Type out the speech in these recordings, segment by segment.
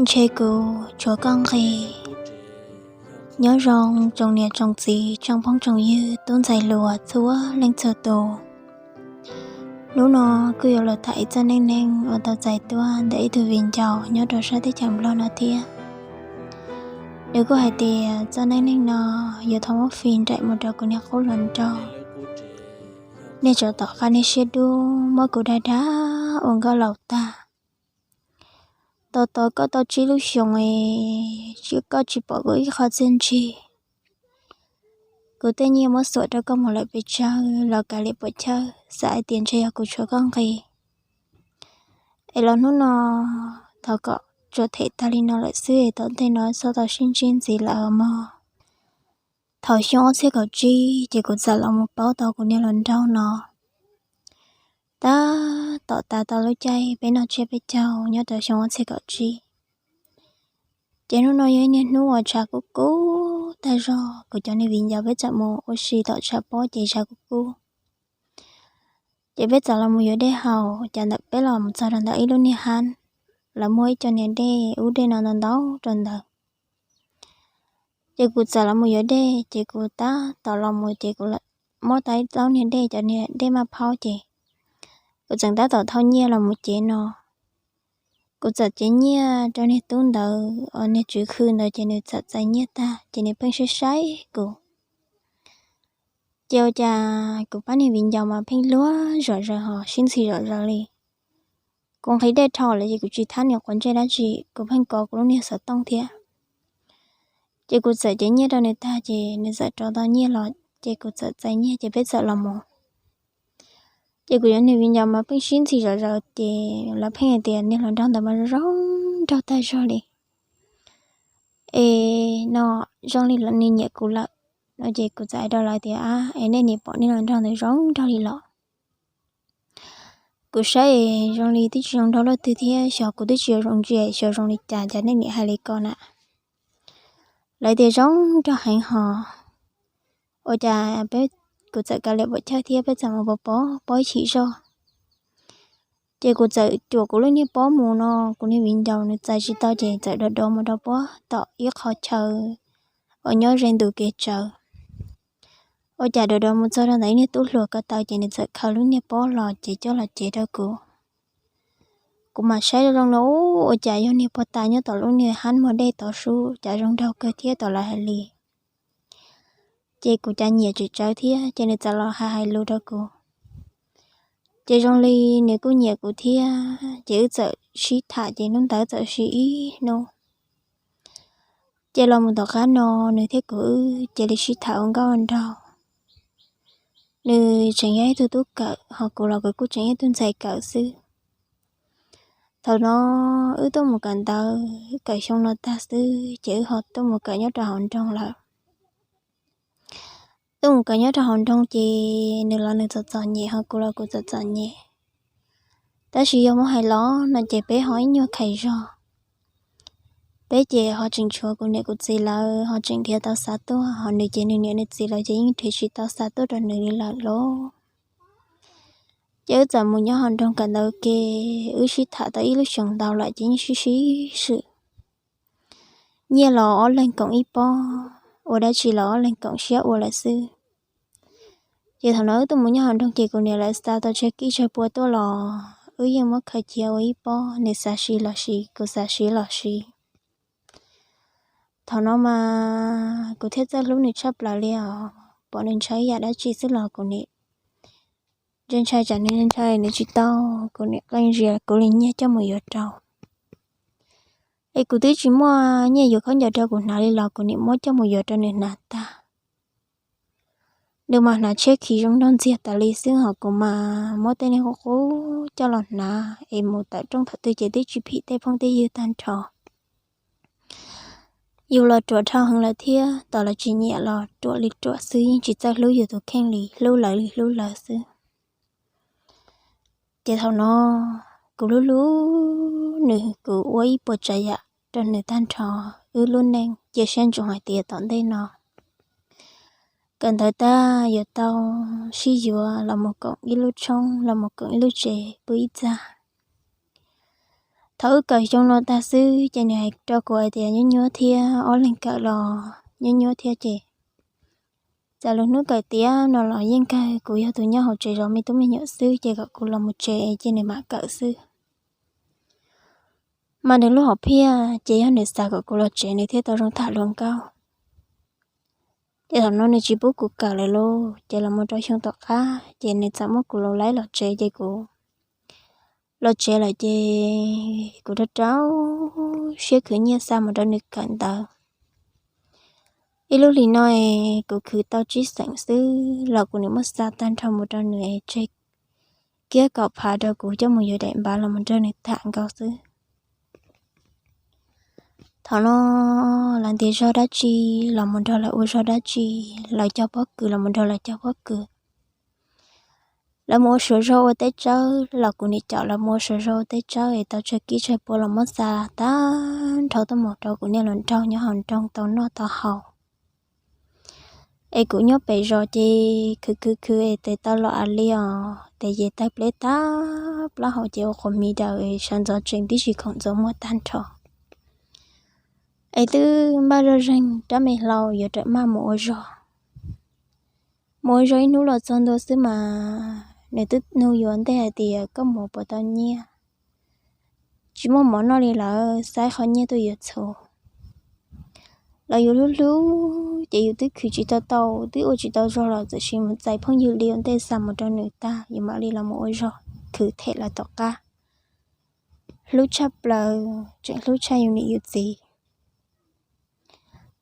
Ntshe kuv tshuav koj nqi. Nyob zoo tsoom niam tsoom txiv tsoom phooj tsoom ywg tub ntxhais hluas txhua leej txhua tus. Hnub no kuj yuav los tham ib txoj neej neeg uas tau txais tuaj ntawm ib tug viv ncaus nyob rau sab teb chaws Nplog no thiab. Nws kuj hais tias txoj neej neeg no yuav thov muab fij nraim mus rau kuv niag qub hluas nraug. Nej tsam tom qab niag siab dub muab kuv dag dag ua nkauj laus tag. Tos tos koj tau tsib lub xyoos es koj tsis pom kuv ib qho txiaj ntsig. Kuv tej nyiaj muab xuam rau koj mus lawm pes tsawg los kav liam puam chawj, xav hais tias ntshe yog kuv tshuav koj nqi. Es los hnub no thov kom tsuas them tag li no lawm xwb es tom ntej no txhob tau sib ntsib ntxiv lawm mog. Thaum xyoo ob txhiab kaum tsib ces kuv txawm los mus paub tau kuv niag hluas nraug no. Tab tom tas tau lub caij peb noj tsiab peb caug nyob rau xyoo ob txhiab kaum tsib. Ces hnub no yog ib niag hnub uas tshav kub kub tag zog, kuv cov niag viv ncaus peb txawm mus ua si tom tshav pob ces tshav kub kub. Ces peb txawm los mus yuav dej haus, cas ntawm peb los mus txog rau ntawm ib lub niag hab, lawv muag ib co niag dej ub dej no ntau ntau rau ntawd. Ces kuv txawm los mus yuav dej ces kuv tab tom los mus ces kuv muab tau ib taub niag dej, cov niag dej maj phaub ces kuv txawm tab tom thau nyiaj los mus cev no. Kuv txawm cev nyiaj rau niag tub ntawd, niag tswv khw ntawd ces nws txawm txais nyiaj tag ces nws pheej saib saib kuv. Ces ua cas kuv pab niag viv ncaus mas pheej luag zom zaws ho sib ntxhi zom zaws li. Kuv nqhis dej dhau lawm ces kuv tsis thab nws quav ntsej dab tsi, kuv pheej kov kuv lub niag xov tooj thiab. Ces kuv txawm cev nyiaj rau nws tag ces nws txawm rov tau nyiaj los ces kuv txawm txais nyiaj ces peb txawm los mus. Ces kuv cov niag viv ncaus mas pheej sib ntxhi zom zaws ces lawv pheej hais tias niag hluas nraug ntawd mas zoo nraug tag zog li. Es no zoo li nws nyiam kuv lawm no ces kuv txawm hais rau lawv tias, ab, es nej nim pom niag hluas nraug ntawd zoo nraug li los? Kuv saib es zoo li twb tsis zoo nraug luaj twg thiab, xyov kuv twb tsis zoo ntsia xyov zoo li cas, cas nej nim hais li ko na. Lawv tias zoo nraug heev ho. Ua cas peb, kuv txawm kav liam puam chawj thiab peb txawm mus pov pob, pob ib chim zog. Ces kuv txawm cuam kuv lub niag pob mus no, kuv niag viv ncaus nws txais tsis tau ces txawm dov dov mus rau puag tom ib qho chaw uas nyob ze ntus kev tsawv. Ua cas dov dov mus txog rau ntawm ib niag tub hluas ko taw ces nws txawm khaws lub niag pob los ces coj los cev rau kuv. Kuv mam saib zoo zoo no, ua cas yog niag pog tas nyob tom lub niag hab muag dej tod sub, cas zoo nraug kawg thiab tom lawv hais li. Ces kuv cas nyiam tsem tsawv thiab ces nws txawm los hais hais lus rau kuv. Ces zoo li nws kuj nyiam kuv thiab ces wb txawm sib tham ces hnub ntawd txawm sib ib hnub. Ces los mus tom qab no nws thiab kuv wb cia li sib tham ua nkauj ua nraug. Nws tseem yog ib tug tub kawm ho kuv los kuv kuj tseem yog ib tug ntxhais kawm xwb. Thaum no wb tuaj mus kawm ntawv kawm xyoo no tag xwb ces wb ho tuaj mus kawm nyob rau hauv nroog lawm. Tuaj mus kawm nyob rau hauv nroog ces nws los nws txom txom nyem ho kuv los kuv txom txom nyem. Tab sis yog muab hais los no ces peb ho ib nyuag khais zog. Peb ces ho tseem tshuav kuv niam kuv txiv lawv ho tseem nrhiav tau xa tuaj, ho nws ces nws niam nws txiv lawv ces yeej nrhiav tsis tau xa tuaj rau nws li lawm lauj. Ces wb txawm mus nyob hauv nroog kawm ntawv ke, wb sib tham tau ib lub xyoos ntau lawm ces yeej sib sib swm. Nyiaj los ob leeg koom ib pob, ua dab tsi los ob leeg koom siab ua lawm xwb. Ces thaum no wb tuaj mus nyob hauv nroog ces kuv niam lawv xa tau tsawg kib tsawg pua tuaj los wb yeej muab khaws cia ua ib pob, nws xav siv los siv, kuv xav siv los siv. Thaum no mas kuv thiaj txawj hlub nws tshaj plaws li os, pom nws ntshaw ib yam dab tsi xwb los kuv nim ntshai ntshai tsam nws ntshai nws tsis tau, kuv nim qee ntsia kuv li nyiaj coj mus yuav rau. Es kuv twb tsis muaj nyiaj yuav khaub ncaws rau kuv hnav li los kuv nim muab coj mus yuav rau nws hnav tag. Nws mas hnav tshiab khiv zoo nraug ntxiag tas li xwb ho kuv mas muab tej niag qub qub coj los hnav es mus tawm rooj thaum twg ces twb tsis phim tej phooj tej ywg tag nrho. Yus los ruam dhau heev lawm thiab, tos lawv tsis nyiam los ruam li ruam xwb, yeej tsis txawj hlub yus tus kheej li, hlub lawv li hlub lawv xwb. Ces thaum no kuv hlub hlub nws, kuv ua ib puas tsav yam rau nws tag nrho. Wb lub neej cia siab ntsoov hais tias tom ntej no kawm ntawv tag yuav tau sib yuav los mus koom ib lub tshoob, los mus koom ib lub tsev pw ib txaj. Thaum wb kawm xyoo no tag xwb ces nws hais rau kuv hais tias nyuaj nyuaj thiab, ob leeg kawm los nyuaj nyuaj thiab ces txawm lub hnub kawm tiav no los yeej kawg, kuv yog tus nyob hauv tsev zov me tub me nyuam xwb ces kom kuv los mus tsev ces nws mam kawm xwb. Mas nws lub hom phiaj ces yog nws xav kom kuv los tsev nws thiaj tau zoo tham hluas nkauj. Ces thaum no nws tsis pub kuv kawm lawm lauj, ces los mus rau xyoo tom qab ces nws txawm muab kuv laib los tsev ces kuv los tsev lawm ces kuv rau rau siab khwv nyiaj xa mus rau nws kawm ntawv. Ib lub hlis no kuv khwv tau tsib xeem xwb los kuv nws muab xa tag nrho mus rau nws tseg kiag kaum phav rau kuv coj mus yuav daim npav los mus nrog nws tham nkaus xwb. Thaum no lawv ntiav zog dab tsi los mus nrog lawv ua zog dab tsi, lawv cog pob kws los mus nrog lawv cog pob kws. Lawv mus ua suav zog ua teb tsawb los kuv nim caum lawv mus ua suav zog ua teb tsawb es tau tsawg kib tsawg pua los muab xa tag nrho tuaj mus rau kuv niag hluas nraug nyob hauv nroog tau noj tau haus. Es kuv nyob pem zos ces khwv khwv khwv es tes taw los a li os, tes ces tawg pleb tag plaub hau ces ua quas mis daws es sawv ntxov tsees tib si khoom ntxuav muag tag nrho. Es twb npaj zoj zeeg rab me hlau yuav rawm maj mus ua zog. Mus ua zog ib hnub los txog ntua xwb mas nws twb nug yuav ntej hais tias koj mus puas tau nyiaj, tsis muaj mov noj li lawm, xa qhov nyiaj tuaj yuav txhuv. Los yus hlub hlub ces yus twb khwv tsis tau tau, twb ua tsis tau zog los txawm sim mus txais phooj ywg li ua ntej xa mus rau nws tag yus mam li los mus ua zog khwv them lawv tom qab. Hlub tshaj plaws, tseem hlub tshaj yus niam yus txiv.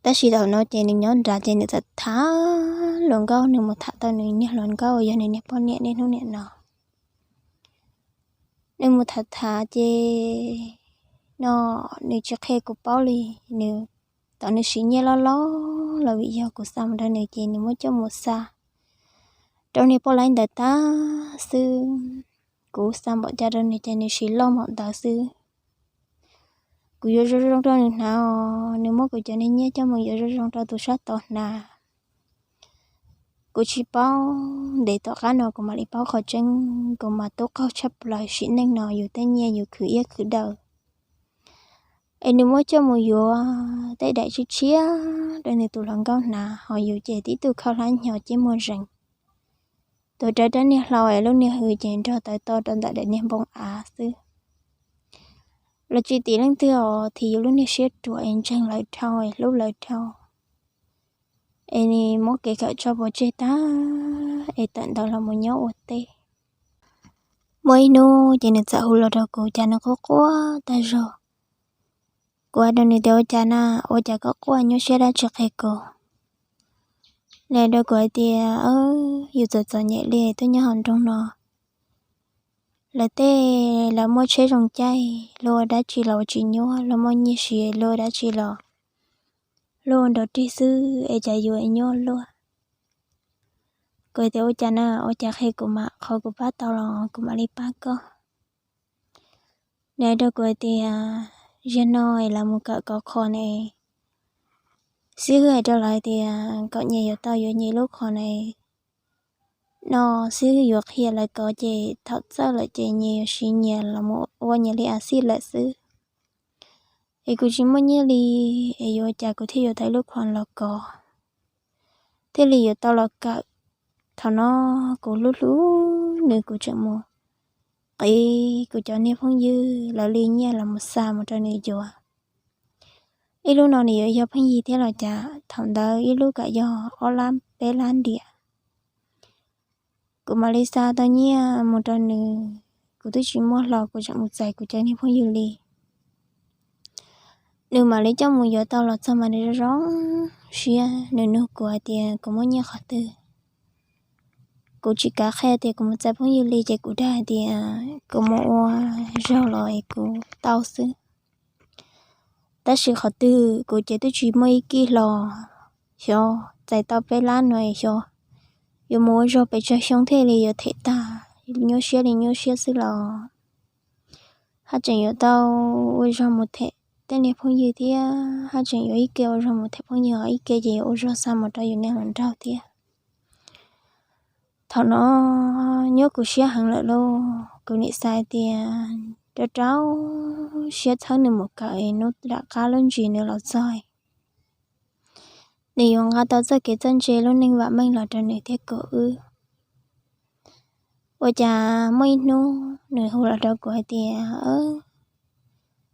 Tab sis thaum no ces nws nyob nrad ces nws txawm tham hluas nkauj, nws mus tham tau nws niag hluas nkauj uas yog nws niag poj niam niaj hnub niam no. Nws mus tham tham ces no nws tsis qhia kuv paub li, nws thaum nws siv nyiaj loj loj los vim yog kuv xa mus rau nws ces nws muab coj mus xa rau niag poj laib ntawd tag xwb. Kuv xa npaum cas rau nws ces nws siv loj npaum ntawd xwb. Kuv yuav zoo zoo rau nws hnav os, nws muab kuv cov niag nyiaj coj mus yuav zoo zoo rau tus sab tod hnav. Kuv tsis paub, ntev tom qab no kuv mam li paub qhov tseeb, kuv mas tub qaug tshaj plaws sim neej no yus tej nyiaj yus khwv iab khwv daw. Es nws muab coj mus yuav tej daim tshiab tshiab rau nws tus hluas nkauj hnav, ho yus ces tib tug khaub hlab hnyo ciaj muag zees, tuav rawv rab niag hlau es lub niag hws ces nrog tawv to rau ntawm daim niag npoo av xwb. Los tsis tim leej twg os, thiab yus lub niag siab ruam es ntseeg lawv dhau es hlub lawv dhau. Es nws muab kev kawm tso pov tseg tag es tawm ntawv los mus nyob ua teb. Muaj ib hnub ces nws txawm hu los rau kuv cas nws quaj quaj tag zog. Kuv hais rau nws tias ua cas na, ua cas koj quaj nyuaj siab dab tsi qhia kuv. Nws hais rau kuv hais tias yus txom txom nyem li tuaj nyob hauv nroog no, lawv tej, lawv muaj tsheb zoo caij luaj dab tsi los ua tsis nyuaj, luag muaj nyiaj siv luaj dab tsi los luaj ua nrov rig xwb es cas yus nyuaj luaj. Kuv hais tias ua cas na, ua cas qhia kuv mam, qhov kuv pab tau los kuv mam li pab koj. Nws hais rau kuv hais tias ziag no es lawv mus kawm kov qhos ne, xib hwb hais rau lawv hais tias kom nyias yuav tau yuav nyias lub qhos ne. No xib hwb yuav qhia lawv kov ces thaum txawj lawm ces nyias yuav siv nyias los mus ua nyias li a xij lawm xwb. Es kuv tsis muaj nyiaj li, es yuav ua cas kuv thiaj yuav tau ib lub qhos los kov, thiaj li yuav tau los kawm. Thaum no kuv hlub hlub nws, kuv tseem mus qiv kuv cov niag phooj ywg lawv li nyiaj los mus xa mus rau nws yuav. Ib lub no nws yuav yog phooj ywg thiab los cas, thaum ntawd ib lub kam yog ob lab peb lab ntiam. Kuv mam li xa tau nyiaj mus rau nws, kuv twb tsis muaj hlo kuv tseem mus txais kuv cov niag phooj ywg li. Nws mam li coj mus yuav tau los txog mas nws zoo zoo siab, nws nug kuv hais tias kuv muaj nyiaj qhov twg. Kuv tsis kav qhia tias kuv mus txais phooj ywg li ces kuv dag hais tias kuv mus ua zog los es kuv tau xwb. Tab sis qhov twg kuv ces twb tsis muaj ib kij hlo, xyov txais tau peb lab no es xyov yuav mus ua zog pes tsawg xyoo thiaj li yuav them tag, nyuaj siab li nyuaj siab xwb los haj tseem yuav tau ua zog mus them tej niag phooj ywg thiab, haj tseem yuav ib ke ua zog mus them phooj ywg, ho ib ke ces yuav ua zog xa mus rau yus niag hluas nraug thiab. Thaum no nyob kuv siab heev lawm lauj, kuv nim xav hais tias rau rau siab txhawb nws mus kawm es hnub tom qab lub ntsis nws los txog, nws yuav nqa tau txoj kev txawj ntse lub neej vam meej los rau nws thiab kuv wb. Ua cas muaj ib hnub nws hu los rau kuv hais tias,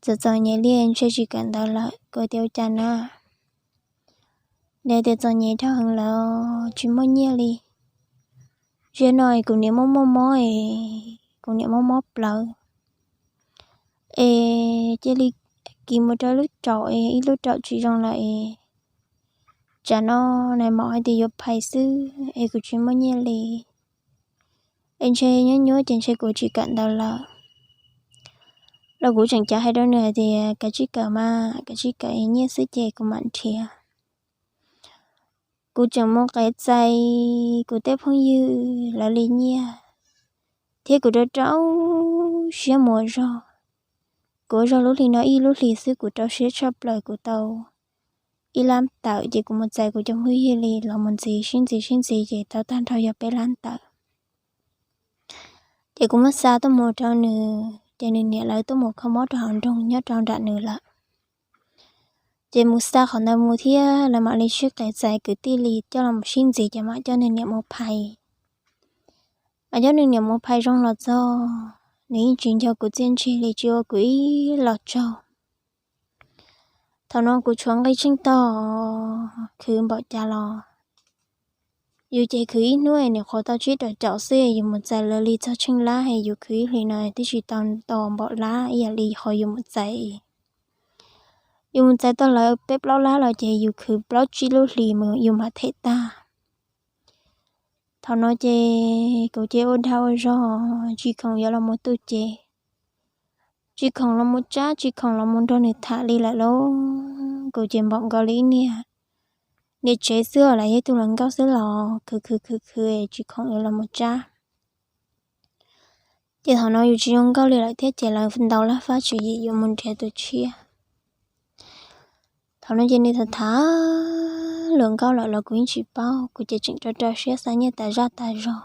txom txom nyem li ntshe tsis kawm ntawv lawm. Kuv tias ua cas na? Nws tias txom nyem dhau heev lawm, tsis muaj nyiaj li. Zaum no kuv niam muaj muaj mob es kuv niam mob mob plawv es cia li kis mus rau lub raum es ib lub raum tsis zoo lawm es tsam no nais maum hais tias yuav phais xwb es kuv tsis muaj nyiaj li. Es ntshe nyuab nyuab ces ntshe kuv tsis kawm ntawv lawm. Los kuv tseem cav hais rau nws hais tias kav tsij kawm mas, kav tsij kawm es nyiaj xwb ces kuv mam nrhiav. Kuv tseem mus qev txais kuv tej phooj ywg lawv li nyiaj thiab kuv rau rau siab mus ua zog. Kuv ua zog lub hli no ib lub hlis xwb kuv rau siab tshaj plaws kuv tau ib lab tawm ces kuv mus txais kuv cov phooj ywg li los mus ntxiv sib ntxiv sib ntxiv ces tau tag nrho yog peb lab tawm. Ces kuv muab xa tuaj mus rau nws ces nws niam lawv tuaj mus kho mob rau hauv nroog nyob rau nram nws lawm. Ces mus xa qhov ntawd mus thiab lawv mam li sib qev txais kwv tij li coj los sib ntxiv ces mam coj nws niam mus phais. Mas coj nws niam mus phais zoo los txog nws yeej tsis nco kuv txiaj ntsig li tsis ua kuv ib los tsaug. Thaum no kuv tshuav nqi tsheej tog khwv npaum cas los yus ces khwv ib hnub nws qhuav tau tsib rau caum xwb, yus mus txais lawv li txog tsheej lab es yus khwv ib hlis no twb tsis tau nto npaum lab ib yam li qhov yus mus txais. Yus mus txais tau lawv peb plaub lab los ces yus khwv plaub tsib lub hlis mus yus mam them tag. Thaum no ces kuv ces ua dag ua zog tsis khoom yuav los mus tu ces, tsis khoom los mus tsab, tsis khoom los mus nrog nws tham li lawm lauj. Kuv ces npaum nkaus li ib niag niam tsev xwb os, lam yog ib tug hluas nkauj xwb los khwv khwv khwv khwv tsis khoom yuav los mus tsab. Ces thaum no yus tsis zoo nkauj li lawm thiab ces lawv ntaus laj fab tswv yim yuav mus nrhiav tus tshiab. Thaum no ces nws tham tham hluas nkauj lawm los kuv yeej tsis paub, kuv ces tseem rau rau siab xa nyiaj tas zaj tas zog.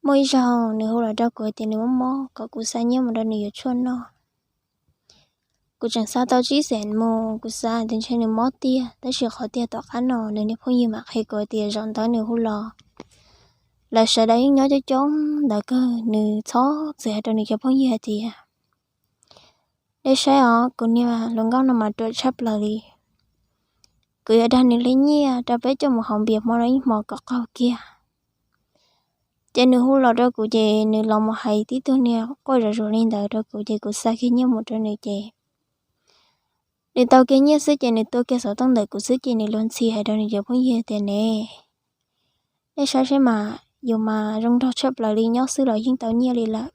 Muaj ib zaug nws hu los rau kuv tias nws mob mob kom kuv xa nyiaj mus rau nws yuav tshuaj noj. Kuv tseem xa tau tsib xees mus, kuv xav tias ntshe nws mob tiag, tab sis qhov tiag tom qab no nws niag phooj ywg mam qhia kuv tias zaum ntawd nws hu los, lawv sawv daws yeej nyob coob coob ntawd kawg, nws txhob txwm hais rau nws cov phooj ywg hais tias, nej saib os, kuv niag hluas nkauj no mas ruam tshaj plaws li. Kuv yuav dag nws li nyiaj rau peb coj mus haus npias hmo no ib hmo kom qaug kiag. Ces nws hu los rau kuv ces nws los mus hais tib tug niag quaj zom zaws li ntawd rau kuv ces kuv xa kiag nyiaj mus rau nws ces nws tau kiag nyiaj xwb ces nws tua kiag xov tooj ntawm kuv xwb ces nws luag ntxhi hais rau nws cov phooj ywg tias ne, nej saib seb mas, yus mas zoo nraug tshaj plaws li, nyob xwb los yeej tau nyiaj li lawm.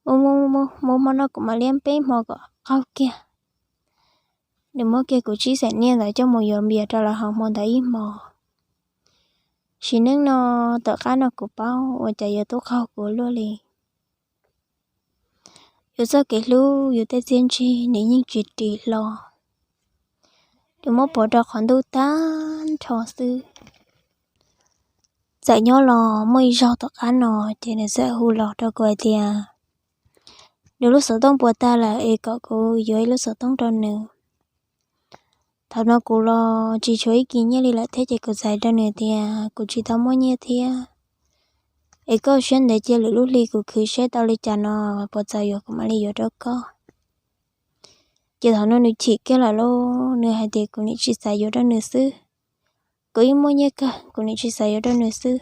Mus mus mus, hmo no kuv mam li peb hmo kom qaug kiag. Nws muab kiag kuv tsib xees nyiaj ntawd coj mus yuav npias rau lawv haus hmo ntawd ib hmo. Sim neej no tom qab no kuv paub ua cas yuav tub qaug kuv luaj li. Yus txoj kev hlub, yus tej txiaj ntsig nws yeej tsis ris hlo, nws muab puav rau qhov ntuj tag nrho xwb. Txawm nyob los muaj ib zaug tom qab no ces nws txawm hu los rau kuv hais tias nws lub xov tooj puas tag lawm es kom kuv yuav ib lub xov tooj rau nws. Thaum no kuv los tsis tshuav ib kis nyiaj li lawm thiab ces kuv txais rau nws tias kuv tsis tau muaj nyiaj thiab, es koj siab ntev cia lwm lub hli kuv khwv seb tau li cas no puas txaus yuav kuv mam li yuav rau koj. Ces thaum no nws chim kiag lawm lauj, nws hais tias kuv niam tsis xav yuav rau nws xwb, kuv yeej muaj nyiaj kawg, kuv niam tsis xav yuav rau nws xwb.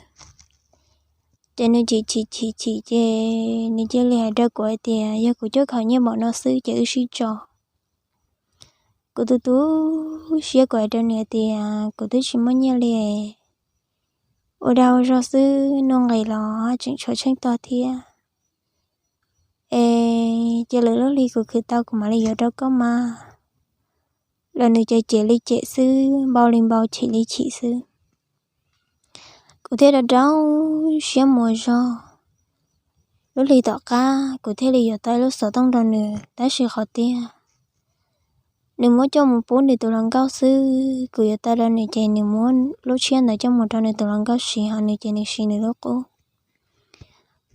Ces nws chim chim chim chim ces nws cia li hais rau kuv hais tias yog kuv cuab khaus nyiaj npaum no xwb ces wb sib tso. Kuv tu tu siab kuv hais rau nws hais tias kuv twb tsis muaj nyiaj li, ua dag ua zog xwb, nuj nqis los tseem tshuav tsheej tog thiab. Es cia lwm lub hli kuv khwv tau kuv mam li yuav rau koj mas. Los nws ces cem li cem xwb, npau li npau, chim li chim xwb. Kuv thiaj rau rau siab mus ua zog. Lub hli tom qab kuv thiaj li yuav tau ib lub xov tooj rau nws, tab sis qhov tiag nws muab coj mus pub nws tus hluas nkauj xwb. Kuv yuav tau rau nws ces nws muab lub tshiab ntawd coj mus rau nws tus hluas nkauj siv, ho nws ces nws siv nws lub qub.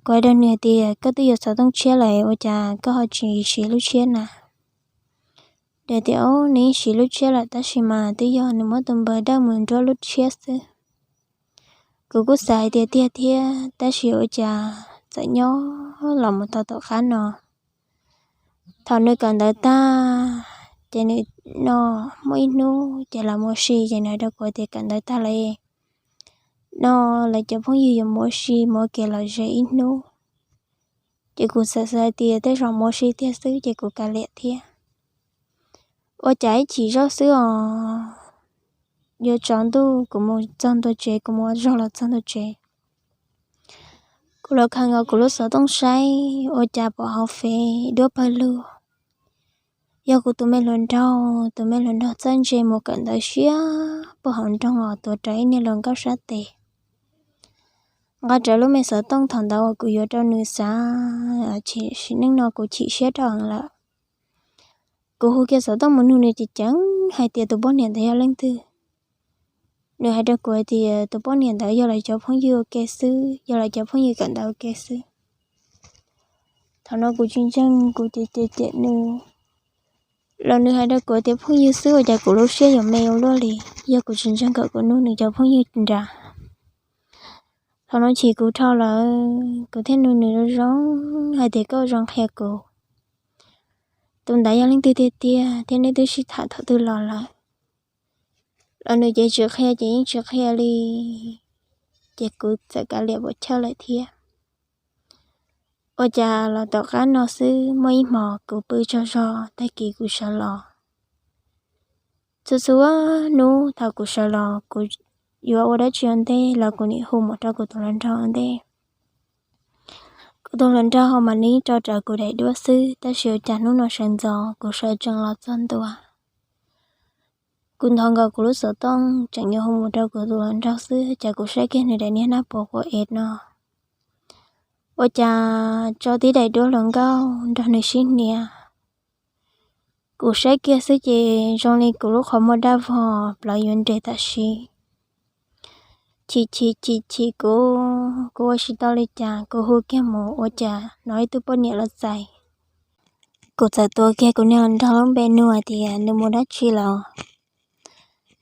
Kuv hais rau nws hais tias, koj twb yuav xov tooj tshiab lawm ua cas koj ho tsis siv lub tshiab na? Nws tias, o, nws yeej siv lub tshiab lawm tab sis mas twb yog nws muab tus npawg dawj mus nruab lub tshiab xwb. Kuv kuj xav hais tias tiag thiab tab sis ua cas txawm nyob los mus tau tom qab no. Thaum nws kawm ntawv tag ces nws, no, muaj ib hnub ces los mus ua si ces nws hais rau kuv tias kawm ntawv tag lawm, no, lawv cov phooj ywg yuav mus ua si mus ua ke los ze ib hnub. Ces kuv xav xav hais tias tej zaum mus ua si tiag xwb ces kuv kav liam thiab. Ua cas ib chim zoj xwb os, yuav tsaus ntuj kuv mus txog ntua tsev, kuv mus ua zog los txog ntua tsev, kuv los khaws nkaus kuv lub xov tooj saib ua cas pom hauv Fev duab pawg lug, yog kuv tus me hluas nraug, tus me hluas nraug txawj ntse mus kawm ntawv siab puag hauv nroog os, tuav rawv ib niag hluas nkauj sab tes. Nqa rawv lub me xov tooj thaum ntawd uas kuv yuav rau nws xav, sim neej no kuv chim siab rau heev lawm. Kuv hu kiag xov tooj mus nug nws ces ceev hais tias tus poj niam ntawd yog leej twg. Nws hais rau kuv hais tias tus poj niam ntawd yog lawv cov phooj ywg ua ke xwb, yog lawv cov phooj ywg kawm ntawv ua ke xwb. Thaum no kuv tsis ntseeg, kuv cem cem cem nws, los nws hais rau kuv tias phooj ywg xwb ua cas kuv lub siab yuav me ua luaj li, yog kuv tsis ntseeg kom kuv nug nws cov phooj ywg nrad. Thaum no chim kuv dhau lawm, kuv thiaj nug nws zoo zoo hais tias koj ua zoo qhia kuv, tus ntawd yog leej twg tiag tiag thiab neb twb sib tham thaum twg los lawm? Los nws ces tsis qhia ces yeej tsis qhia li, ces kuv txawm kav liam puam chawj lawm thiab. Ua cas los tom qab no xwb muaj ib hmos kuv pw tsaug zog tag kis kuv sawv los. Txhua txhua hnub thaum kuv sawv los kuv yuav ua dab tsi ua ntej los kuv niam hu mus rau kuv tus hluas nraug ua ntej. Kuv tus hluas nraug mas nws yeej tso rawv kuv daim duab xwb tab sis ua cas hnub no sawv ntxov kuv sawv tsees los txog ntua, kuv nthos nkaus kuv lub xov tooj tseem yuav hu mus rau kuv tus hluas nraug xwb ces kuv saib kiag nws daim niag naj puas quav ev no, ua cas tso tib daim duab hluas nkauj nrog nws sib hnia. Kuv saib kiag xwb ces zoo li kuv lub qhov muag daj vog plawv yuav nres tam sim. Chim chim chim chim kuv, kuv ua tsis tau li cas kuv hu kiag mus ua cas hnov ib tug poj niam los txais. Kuv txawm tuav kiag kuv niag hluas nraug lub npe nug hais tias nws mus dab tsi lawm.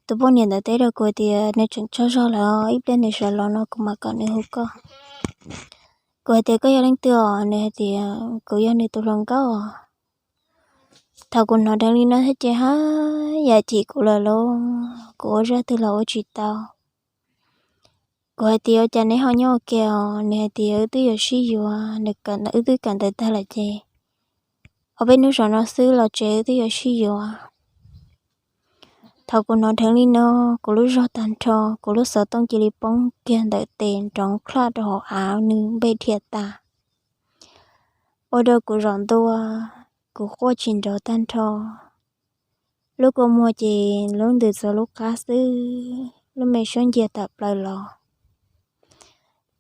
Tus poj niam ntawd teb rau kuv tias nws tseem tsaug zog lawm, ib pliag nws sawv los no kuv mam kom nws hu koj. Kuv hais tias koj yog leej twg os? Nws hais tias kuv yog nws tus hluas nkauj os. Thaum kuv hnov dheev li no thiab ces haj yam chim kuv lawm lauj, kuv ua zaj twg los ua tsis tau. Kuv hais tias ua cas neb ho nyob ua ke os? Nws hais tias wb twb yuav sib yuav, nws kawm ntawv, wb twb kawm ntawv tag lawm ces ob peb hnub saum no xwb los tsev wb twb yuav sib yuav. Thaum kuv hnov dheev li no, kuv lub zog tag nrho, kuv lub xov tooj cia li poob kiag ntawm tes nrov klaj rau hauv av, nws npej dhia tas, ua rau kuv zom ntua, kuv quaj tsis nrov tag nrho. Lub kua muag ces lub ntws txog lub qab xwb, lub me suab ncia tawm plaws los.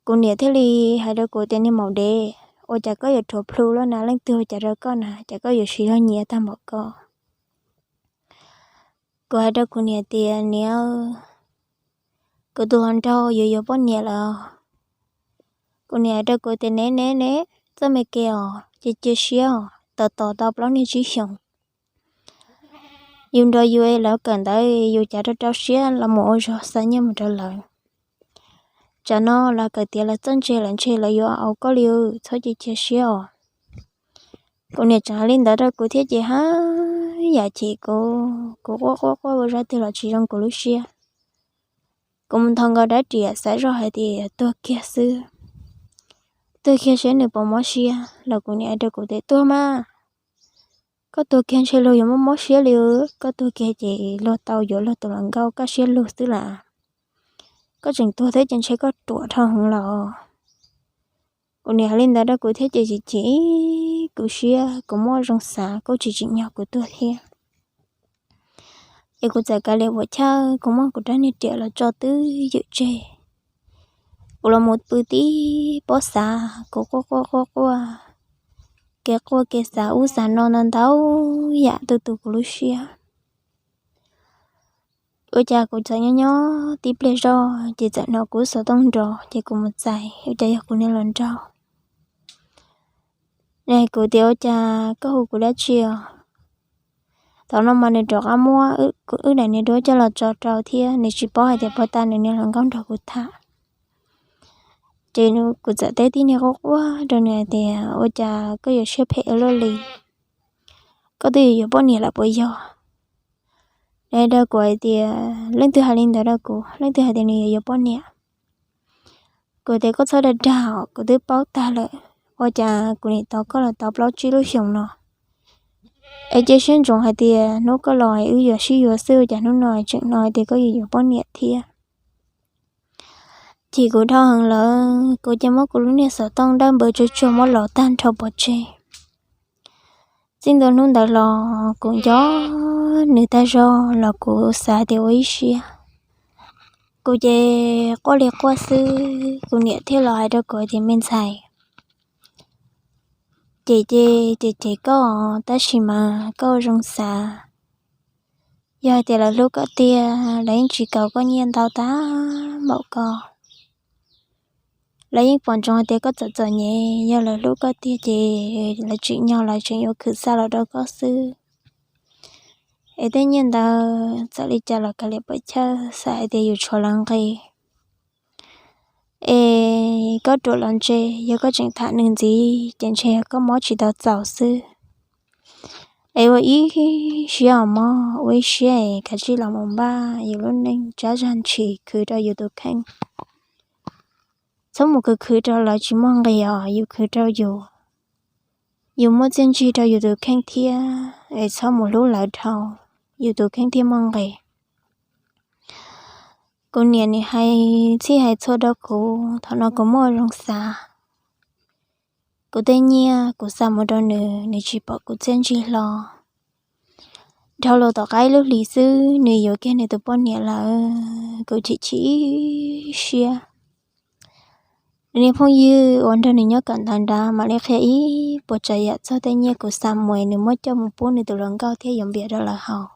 Kuv niam thiaj li hais rau kuv tias niag maum dev, ua cas koj yuav rhuav plhu loj na, leej twg ua cas rau koj na, cas koj yuav siv zog nyiav tag npaum koj? Kuv hais rau kuv niam tias niam, kuv tus hluas nraug yuav yuav poj niam lawm. Kuv niam hais rau kuv tias ne ne ne, txoj me ke os, cia cia siab os, tos tos tau plaub niag tsib xyoos. Yus nrog yus es lawv kawm ntawv, yus cav rau rau siab los mus ua zog xa nyiaj mus rau lawv. Tsam no los kawm tiav lawv txawj ntse lawm ntshe lawv yuav aus koj li, txhob cia cia siab os. Kuv niam tseem hais li ntawd rau kuv thiab ces haj yam chim kuv, kuv quaj quaj quaj ua zaj twg los tsis zoo kuv lub siab. Kuv mus nthos nkaus dab riam xav zoj hais tias tuag kiag xwb, tuag kiag seb nws puas mob siab los kuv niam hais rau kuv tias tuag mas, koj tuag kiag ntshe luag yuav mob mob siab li, koj tuag kiag ces luag tau yuav luag tus hluas nkauj kaj siab lug xwb las. Koj tseem tuag thiab ces ntshe koj ruam dhau heev los. Kuv niam hais li ntawd rau kuv thiab ces chim chim kuv siab, kuv muaj zoo xav kuj tsis tsim nyog kuv tuag thiab. Es kuv txawm kav liam puam chawj, kuv muab kuv rab niag riam los tso twb ywm tseg. Kuv los mus pw tib pob xav, kuv quaj quaj quaj quaj, kev quaj kev xav ub xav no ntau ntau yam tu tu kuv lub siab. Ua cas kuv txawm nyob nyob tib pliag zoj ces txawm hnov kuv xov tooj nrov ces kuv mus txais ua cas yog kuv niag hluas nraug. Nws hais kuv tias ua cas koj hu kuv dab tsi os? Thaum no mas nws rov qab muab wb daim niag duab coj los tso rau thiab nws tsis paub hais tias puag ta nws niag hluas nkauj nrog kuv tham. Ces kuv txawm teb tib niag quaj quaj rau nws hais tias ua cas koj yuav siab phem ua luaj li, koj twb yuav yuav poj niam lawm puas yog? Nws hais rau kuv hais tias leej twg hais li ntawd rau kuv, leej twg hais tias nws yuav yuav poj niam? Kuv tias koj txhob dag dag os, kuv twb paub tag lawm, ua cas kuv niam tos koj los tau plaub tsib lub xyoos no. Es cia siab ntsoov hais tias hnub koj los wb yuav sib yuav xwb, ua cas hnub no tseem hnov hais tias koj yuav yuav poj niam thiab? Chim kuv dhau heev lawm, kuv cia muab kuv lub niag xov tooj dawb npaws tsuag tsuag muab los tag nrho pov tseg. Txij ntua hnub ntawd los kuv nco nws tag zog los kuv xav tias ua ib siab. Kuv ces quaj li quaj xwb, kuv niam thiaj los hais rau kuv tias me ntxhais, ces ces ces ces koj, tab sis mas koj ua zoo xav, yog hais tias lawv hlub koj tiag lawv yeej tsis kaus koj nyiaj ntau tag npaum koj. Lawv yeej pom ntsoov hais tias koj txom txom nyem, yog lawv hlub koj tiag ces lawv tsim nyog lawv tseem yuav khwv xa los rau koj xwb. Es tej nyiaj ntawd txawm li cas los kav liam pov chawj, xav hais tias yus tshuav lawv nqi. Es koj ruam los ntse, yog koj tseem tham nws ntxiv ces ntshe yog koj mob tsis tau txaus xwb. Es ua ib siab os mog, ua ib siab es kav tsij los mus npaj yus lub neej tsab zag ntshis khwv rau yus tus kheej. Txhob mus khwv khwv rau lawv tsis muaj nqis os, yus khwv rau yus, yus muaj txiaj ntsig rau yus tus kheej thiab es txhob mus hlub lawv dhau, yus tus kheej thiaj muaj nqis. Kuv niam nws hais txhij hais txhua rau kuv, thaum no kuv muaj zoo xav. Kuv tej nyiaj kuv xa mus rau nws, nws tsis pom kuv txiaj ntsig hlo. Dhau los tom qab ib lub hlis xwb nws yuav kiag nws tus poj niam lawm, kuv chim chim siab. Nws niag phooj ywg uas nrog nws nyob kawm ntawv nrad mam li qhia ib puas tsav yam txog tej nyiaj kuv xa mus es nws muab coj mus pub nws tus hluas nkauj thiab yuav npias rau lawv haus.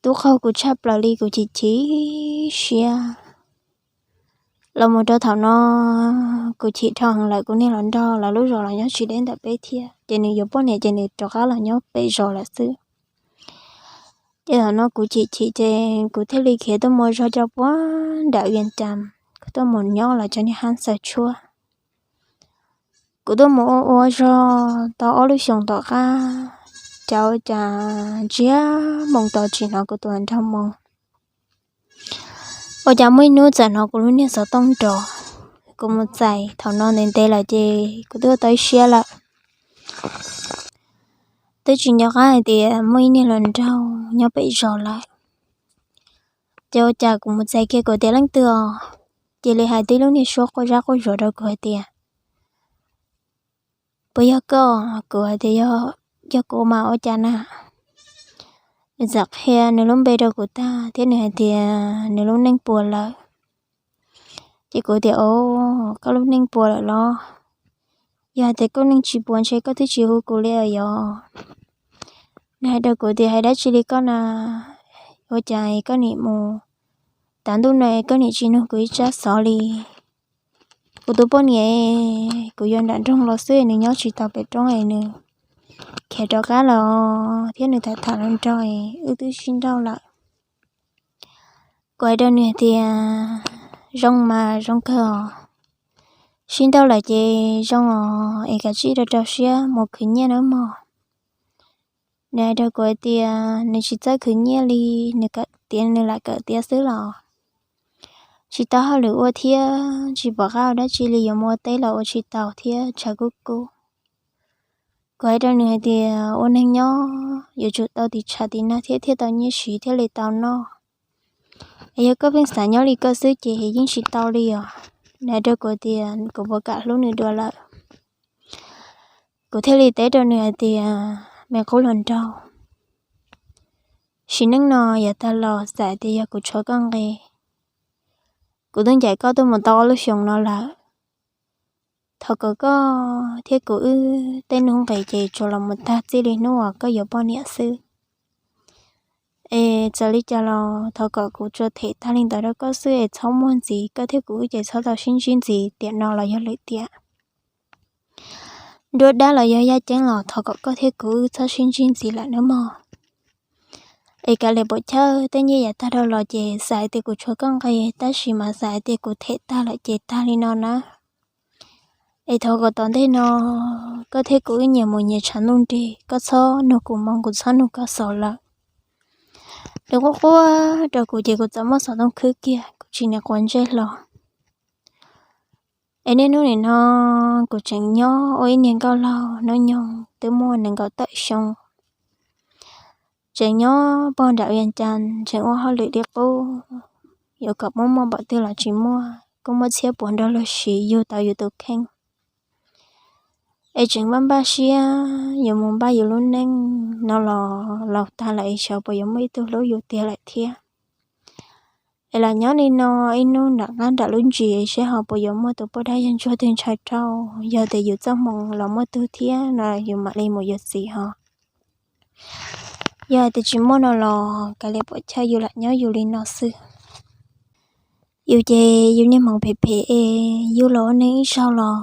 Tub qaug kuv tshaj plaws li, kuv chim chim siab. Los mus rau thaum no kuv chim dhau heev lawm, kuv niag hluas nraug lawv lub zos los nyob tsis deb ntawm peb thiab, ces nws yuav poj niam ces nws rov qab los nyob pem zos lawm xwb. Ces thaum no kuv chim chim ces kuv thiaj li khiav tuaj mus zog cov puag nram Vias Cas, kuv tuaj mus nyob lawv cov niag hab xaws tshuab. Kuv tuaj mus ua ua zog tau ob lub xyoos tom qab, cas ua cas ntsiag moo to tsis hnov kuv tus hluas nraug moo. Ua cas muaj ib hnub txawm hnov kuv lub niag xov tooj nrov, kuv mus txais, thaum no ntev ntev lawm ces kuv twb ua tau ib siab lawm. Twb tsis nco qab hais tias muaj ib niag hluas nraug nyob pem zos lawm. Ces ua cas kuv mus txais kiag kuv tias leej twg os, cia li hais tib lub niag suab quaj zab quaj zuav rau kuv hais tias puas yog koj? Kuv hais tias yog kuv mas ua cas na? Nws txawm qhia nws lub npe rau kuv tag thiab nws hais tias nws lub neej puas lawm. Ces kuv tias o, koj lub neej puas lawm los? Yog hais tias koj neej tsis puas ntshe koj twb tsis hu kuv li yog. Nws hais rau kuv tias hais dab tsi li koj na, ua cas koj nim mus tav ntuj no koj nim tsis nug kuv ib tsab xov li. Kuv tus poj niam, kuv yuav nram nroog los xwb nws nyob tsis tau pem roob es nws khiav rov qab los thiab nws tham tham hluas nraug es wb twb sib nrauj lawm. Kuv hais rau nws hais tias zoo mas zoo kawg os, sib nrauj lawm ces zoo os es kav tsij rau rau siab mus khwv nyiaj nawb mog. Nws hais rau kuv hais tias nws tsis txawj khwv nyiaj li, nws kawm tiav nws lam kawm tiav xwb los tsis tau hauj lwm ua thiab tsis pom qab ua dab tsi li, yuav mus ua teb los ua tsis tau thiab tshav kub kub. Kuv hais rau nws hais tias ua neeg nyob yuav tsum tau tiv tshav tiv nag thiab thiaj tau nyiaj siv thiaj li tau noj. Es yog koj pheej xav nyob li koj xwb ces yeej tsis tau li os. Nws hais rau kuv tias kuv puas kam hlub nws dua lawm. Kuv thiaj li teb rau nws hais tias me qub hluas nraug, sim neej no yav tag los txawm tias yog kuv tshuav koj nqi, kuv twb ncaim koj tuaj mus tau ob lub xyoos no lawm. Thov kom koj thiab kuv wb tej nuj nqis ces tsuas los mus tag txij li hnub uas koj yuav poj niam xwb. Es txawm li cas los thov kom kuv tsuas them tag li ntawd rau koj xwb es txhob muaj ntxiv, koj thiab kuv wb ces txhob tau sib ntsib ntxiv tiam no los yog lwm tiam. Nruab dab los yog yaj ceeb los thov kom koj thiab kuv wb txhob sib ntsib ntxiv lawm nawb mog. Es kav liam puam chawj, tej nyiaj yav tag dhau los ces xav hais tias kuv tshuav koj nqi, tab sis mas xav hais tias kuv them tag lawm ces tag li no na. Es thov kom tom ntej no koj thiab kuv wb nyias mus nyias tshav ntuj nrig, koj txhob nug kuv moo, kuv txhob nug koj xaus lawm. Nws quaj quaj rau kuv ces kuv txawm muab xov tooj khwb kiag, kuv tsis nim quav ntsej hlo. Es niaj hnub nim no kuv tseem nyob ua ib niag nkauj laug hnub nyoog twb muaj nees nkaum tawm xyoo, tseem nyob pog nram Vias Cas, tseem ua hauj lwm li qub, yuav kom muaj muaj npaum twg los tsis muaj, kuj muaj txhiab puav nrog luag siv yug tau yus tus kheej. Es tseem npaj npaj siab yuav mus npaj yus lub neej no los laus tag lawm es xyov puas yuav muaj ib tug hlub yus tiag lawm thiab. Es lam nyob li no ib hnub nram qab nram lub ntsis seb ho puas yuav muaj tus poj dab yawg ntsuag twg ntshaw rau, yog tias yus txoj hmoo los muaj tug thiab no yus mam li mus yuav txiv ho. Yog hais tias tsis muaj no los kav liam puam chawj, yus lam nyob yus li no xwb. Yus ces yus niaj hmoov phem phem es yus los ua neeg ib zaug los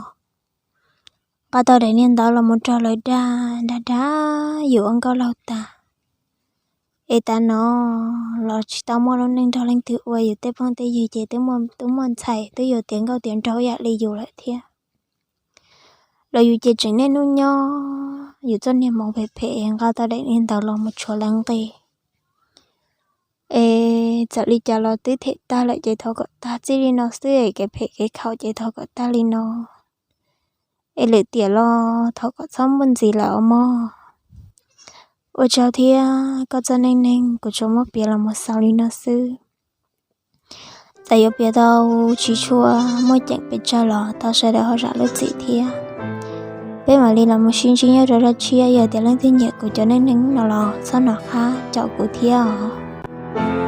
nqa tau daim niag ntawv los mus raug lawv dag dag dag yus ua nkauj laug tag. Es tas no los tsis tau muaj lub neej nrog leej twg ua, yus tej phooj tej ywg ces twb muaj ntxhais twb yuav tiav nkauj tiav nraug ib yam li yus lawm thiab. Los yus ces tseem niaj hnub nyob yus txoj niag hmoov phem phem es nqa tau daim niag ntawv los mus tshuav lawv nqi. Es txawm li cas los twb them tag lawm ces thov kom tag txij li no xwb, es kev phem kev khaum ces thov kom tag li no. Es lwm tiam los thov kom txhob muaj ntxiv lawm os mog. Ua tsaug thiab, koj txoj neej neeg kuv tsuas muab piav los mus xaus li no xwb. Txawm yuav piav tau tsis tshua muaj ceem pes tsawg los thov sawv daws ho zam lub txim thiab. Peb mam li los mus sib ntsib nyob rau zaj tshiab, yog tias leej twg nyiam kuv cov neej neeg no los txhob hnov qab caum kuv thiab os.